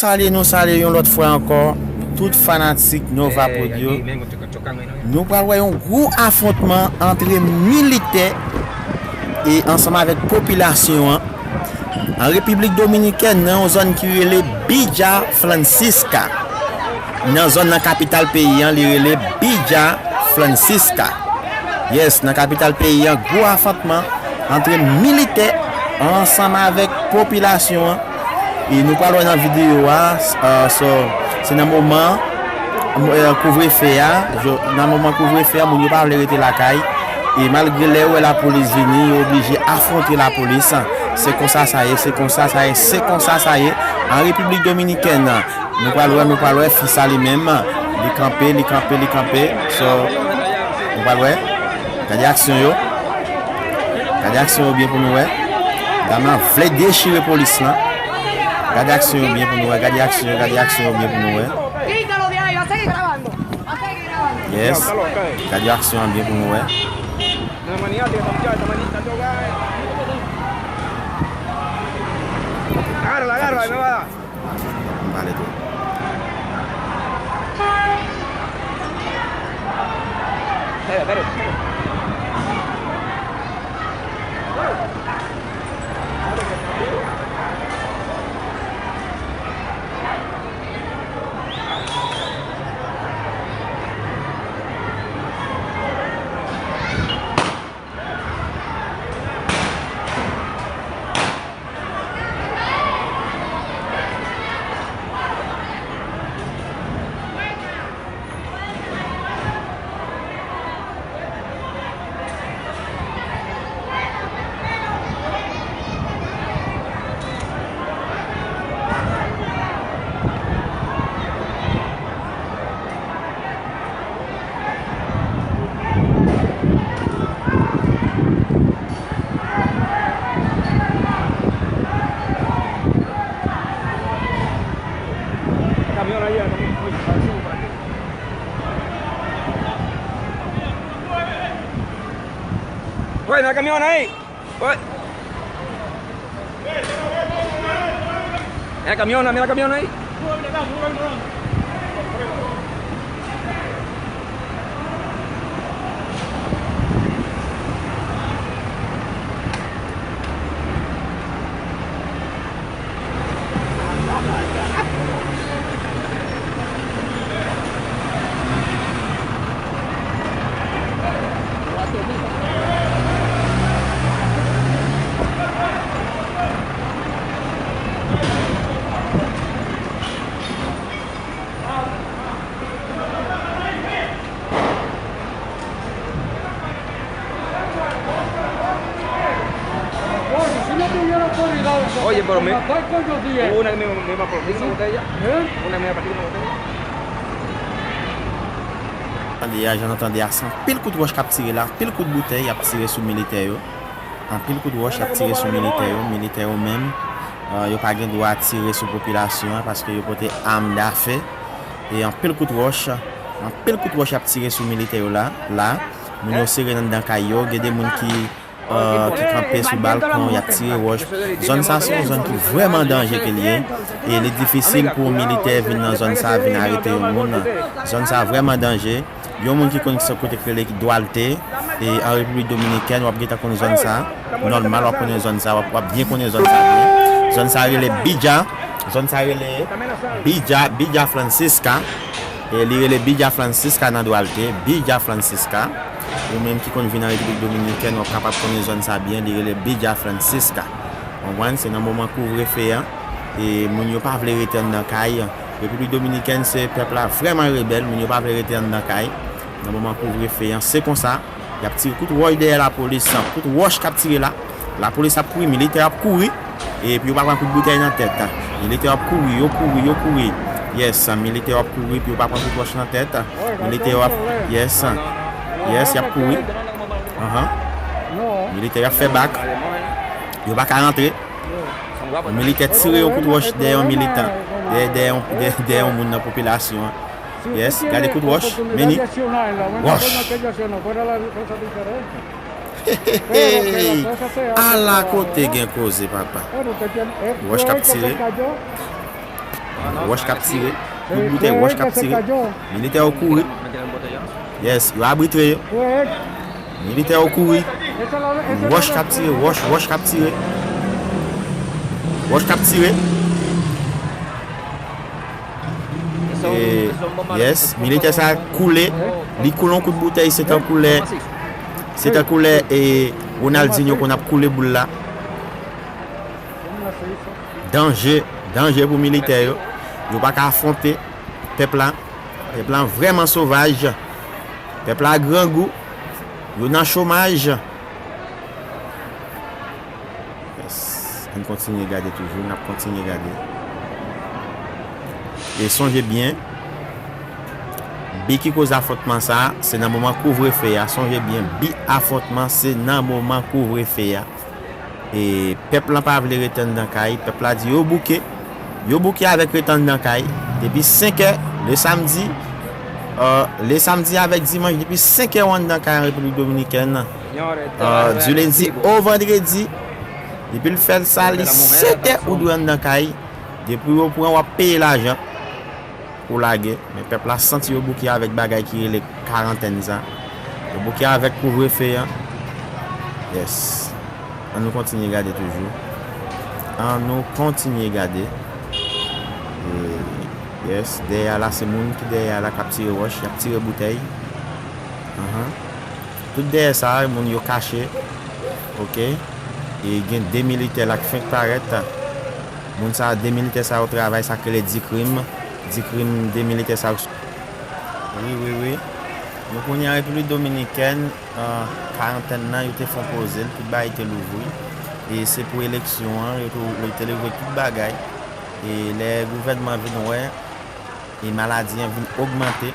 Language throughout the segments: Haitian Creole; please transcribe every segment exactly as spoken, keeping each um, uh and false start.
Salye nou, salye yon lòt fwa ankò tout fanatik Nova Prod yo. Nou pral wè yon gwo afwontman antre militè e ansanm avèk popilasyon an an Repiblik Dominikèn, nan yon zòn ki rele Villa Francisca. Nan zòn nan kapital peyi an, li rele Villa Francisca. Yes, nan kapital peyi an, gwo afwontman antre militè ansanm avèk popilasyon an. E nou pral wè nan videyo a, s- euh, so, se nan moman euh, kouvrefe a, jo- nan moman kouvrefe a, moun yo pa vle rete lakay. E malgre lè yo wè lapolis vini, yo oblije afwonte lapolis. Se konsa sa ye, se konsa sa ye, se konsa sa ye. An Repiblik Dominikèn, nou pral wè, nou pral wè, fi sa li menm, li kanpe, li kanpe, li kanpe. So, nou pral wè. Gade aksyon yo. Gade aksyon yo byen pou nou wè. Dam nan vle dechire polis lan. Gade aksyon yo byen pou nou wè. Gade aksyon yo, gade aksyon yo byen pou nou wè. Quítalo de ahí, va a seguir grabando. Va a seguir grabando. Yes. Gade aksyon an byen pou nou wè. Agárrala, agárrala, ahí me va a dar. M pale tou. Espera, espera. Kamyon la ye, kamyon. Oye, mira el camión ahí. Oye. Mira el camión, mira el camión ahí. Oye, pero me, hubo una que me, me, me, una botella. Una media partida, una botella. Tande a, jan nou tande a, se anpil kout wòch k ap tire la, anpil kout boutèy y ap tire sou militè yo. Anpil kout wòch y ap tire sou militè yo. Militè yo menm, euh, yo pa gen dwa tire sou popilasyon an paske yo pote am dafe. E anpil kout wòch, anpil kout wòch y ap tire sou militè yo la, la. Moun yo sere anndan kay yo, gen de moun ki, euh, ki kanpe sou balkon, y ap tire wòch. Zòn sa se yon zòn ki vrèman danje ke l ye. E li difisil pou yon militè vin nan zòn sa, vin arete yon moun. Zòn sa vrèman danje. Yon moun ki konn se kote k rele Duarte, e an Repiblik Dominikèn, w ap gentan konn zòn sa. Nòmal, w ap konnen zòn sa, w ap, w ap byen konnen zòn sa byen. Zòn sa rele Villa, zòn sa rele Villa, Villa Francisca. E li rele Villa Francisca nan Duarte, Villa Francisca. Ou menm ki konn vin an Repiblik Dominikèn, w ap kapab konnen zòn sa byen, li rele Villa Francisca. Konprann? Se nan moman kouvrefe an, e moun yo pa vle rete anndan kay. Repiblik Dominikèn, se pèp la vrèman rebèl, moun yo pa vle rete anndan kay. Nan moman kouvrefe an, se konsa, y ap tire kout wòch dèyè lapolis, kout wòch k ap tire la. Lapolis ap kouri, militè ap kouri, epi yo pa pran kout boutèy nan tèt. Militè ap kouri, yo kouri, yo kouri. Yes, militè ap kouri, epi yo pa pran kout wòch nan tèt. Militè ap, yes, yes, y ap kouri. Anhan. Militè ap fè bak. Yo pa ka rantre. Yon militè tire yon kout wòch dèyè yon militan, dèyè, dèyè yon, dèyè, dèyè yon moun nan popilasyon an. Yes, gade kout wòch, men li. Wòch. Hey, hey, hey. Ala kote gen koze, papa. Wòch k ap tire. Wòch k ap tire. Kout boutèy, wòch k ap tire. Militè yo kouri. Yes, yo abitre yo. Militè yo kouri. Wòch k ap tire, wòch, wòch k ap tire. Wòch k ap tire. E, yes, militè sa koule. Li koule yon kout boutèy, se tankou lè, se tankou lè, e, Ronaldinho konn ap koule boul la. Danje, danje pou militè yo. Yo pa ka afwonte pèp la. Pèp la vrèman sovaj. Pèp la grangou. Yo nan chomaj. Yes. Ann kontinye gade toujou, n ap kontinye gade. E sonje byen, bi ki koz afwontman sa a, se nan moman kouvrefe a. Sonje byen, bi afwontman se nan moman kouvrefe a. E pèp lan pa vle rete anndan kay, pèp la di yo bouke. Yo bouke avèk rete anndan kay. Depi senk è, le samdi, euh, le samdi avèk dimanch, depi senk è ou anndan kay an Repiblik Dominikèn. Euh, du lundi au vendredi, depi l fè sa, li sèten ou dwe anndan kay. Depi yo pran, w ap peye lajan pou lage. Men pèp la santi yo bouke avèk bagay ki rele karantèn sa. Yo bouke avèk kouvrefe an. Yes. An nou kontinye gade toujou. An nou kontinye gade. E, yes, dèyè a la, se moun ki dèyè a la k ap tire wòch, y ap tire boutèy. Anhan. Tout dèyè sa a, moun yo kache. Oke. E gen de militè la k fenk parèt. Moun sa a, de militè sa yo travay, sa k rele Dikrim. Dikrim, de militè sa yo. Wi, wi, wi. Nou konnen an Repiblik Dominikèn, euh, karantèn nan, yo te fè yon poze l, tout bagay te louvri. E se pou eleksyon an, yo te, yo te louvri tout bagay. E lè gouvènman vin wè, e maladi an vin ogmante,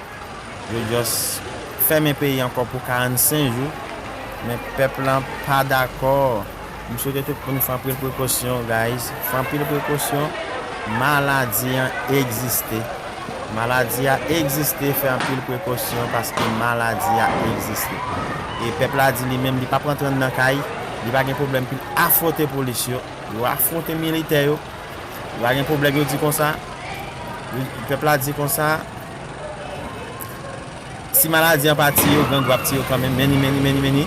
yo just fèmen peyi ankò pou karannsenk jou. Men pèp lan pa dakò. M swete tout moun fè anpil prekosyon, guys. Fè anpil prekosyon. Maladi an egziste. Maladi a egziste, fè anpil prekosyon paske maladi a egziste. E pèp la di li menm, li p ap rantre anndan kay, li pa gen pwoblèm pou l afwonte polis yo. Yo afwonte militè yo. Yo pa gen pwoblèm, yo di konsa. Yo, pèp la di konsa. Si maladi an pa tiye yo, grangou ap tiye yo kanmenm. Men ni, men ni, men ni, men ni.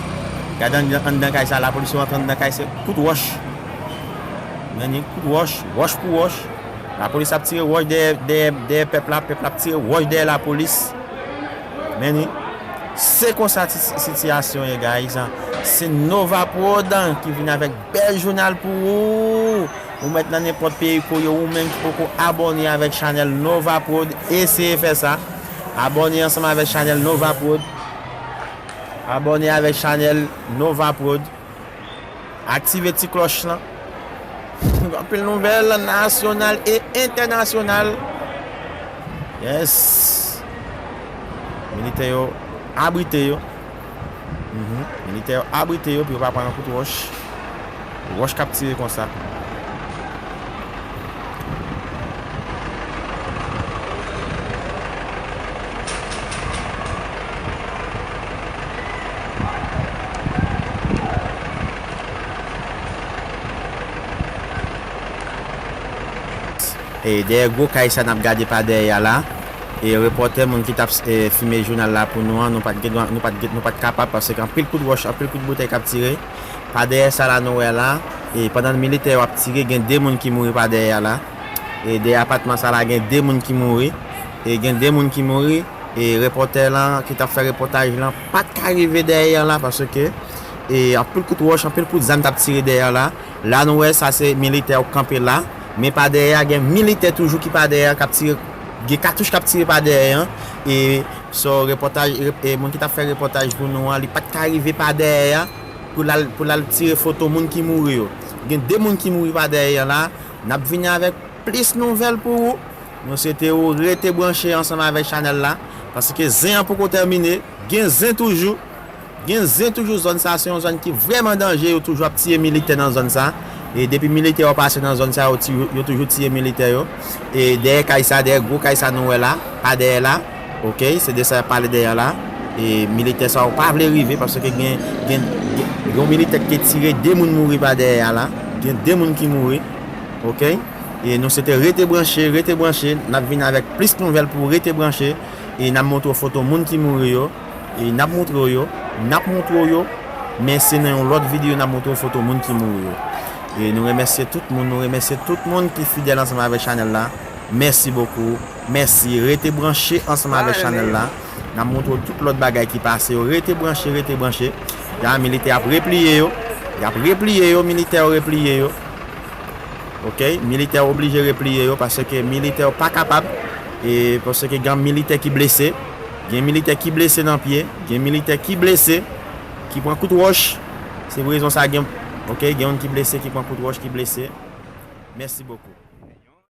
Gade anndan, anndan kay sa, lapolis yo rantre anndan kay, se kout wòch. Men ni, kout wòch, wòch pou wòch. Lapolis ap tire wòch dèyè, dèyè, dèyè pèp la, pèp la ap tire wòch dèyè lapolis. Men ni, se konsa ti, sitiyasyon ye, guys. Se Nova Prod ki vin avèk bèl jounal pou ou. Ou mèt nan nenpòt peyi ke w ye, ou menm ki poko abòne avèk chanèl Nova Prod, eseye fè sa. Abòne ansanm avèk chanèl Nova Prod. Abòne avèk chanèl Nova Prod. Aktive ti klòch lan. Anpil nouvèl nasyonal e entènasyonal. Yes. Militè yo abrite yo. Mhm. Militè yo abrite yo pou yo pa pran nan kout wòch. Wòch k ap tire konsa. E dèyè gwo kay sa n ap gade pa dèyè a la. E repòtè, moun ki t ap, e, filme jounal la pou nou an, nou pa t gen dwa, nou pa t gen, nou pa t kapab, paske anpil kout wòch, anpil kout boutèy k ap tire. Pa dèyè sa la nou wè la, e pandan militè yo ap tire, gen de moun ki mouri pa dèyè a la. E dèyè apatman sa la, gen de moun ki mouri. E gen de moun ki mouri. E repòtè lan ki t ap fè repòtaj lan pa t ka rive dèyè a la, paske, e anpil kout wòch, anpil kout zam t ap tire dèyè a la. La nou wè sa se militè yo k kanpe la. Men pa dèyè a, gen militè toujou ki pa dèyè a, k ap tire, gen katouch k ap tire pa dèyè an. E so repòtaj, e moun ki t ap fè repòtaj pou nou an, li pa t ka rive pa dèyè a pou l al, pou l al tire foto moun ki mouri yo. Gen de moun ki mouri pa dèyè a la. N ap vini avèk plis nouvèl pou ou. Nou swete ou rete branche ansanm avèk chanèl la, paske zen an poko tèmine. Gen zen toujou. Gen zen toujou. Zòn sa se yon zòn ki vrèman danje. Yo toujou ap tiye militè nan zòn sa. E depi militè yo pase nan zòn sa, yo, ti, yo toujou tiye militè yo. E dèyè kay sa, dèyè gwo kay sa nou wè la, pa dèyè la. Oke, se de sa y ap pale dèyè la. E militè sa yo pa vle rive paske gen, gen, gen, gen yon militè ki te tire, de moun mouri pa dèyè a la. Gen de moun ki mouri. Oke. E nou swete rete branche, rete branche. N ap vin avèk plis nouvèl pou w, rete branche. E n ap montre w foto moun ki mouri yo. E n ap montre w yo. N ap montre w yo. Men se nan yon lòt videyo n ap montre w foto moun ki mouri yo. E nou remèsye tout moun, nou remèsye tout moun ki fidèl ansanm avèk chanèl la. Mèsi bokou. Mèsi. Rete branche ansanm avèk chanèl la. N ap montre w tout lòt bagay ki pase yo. Rete branche, rete branche. Ya, militè ap repliye yo. Y ap repliye yo, militè yo repliye yo. Ok, militè yo oblije repliye yo paske militè yo pa kapab. E paske gen militè ki blese. Gen militè ki blese nan pye. Gen militè ki blese, ki pran kout wòch. Se pou rezon sa gen, ok, gen moun ki blese, ki pran kout wòch, ki blese. Mèsi bokou.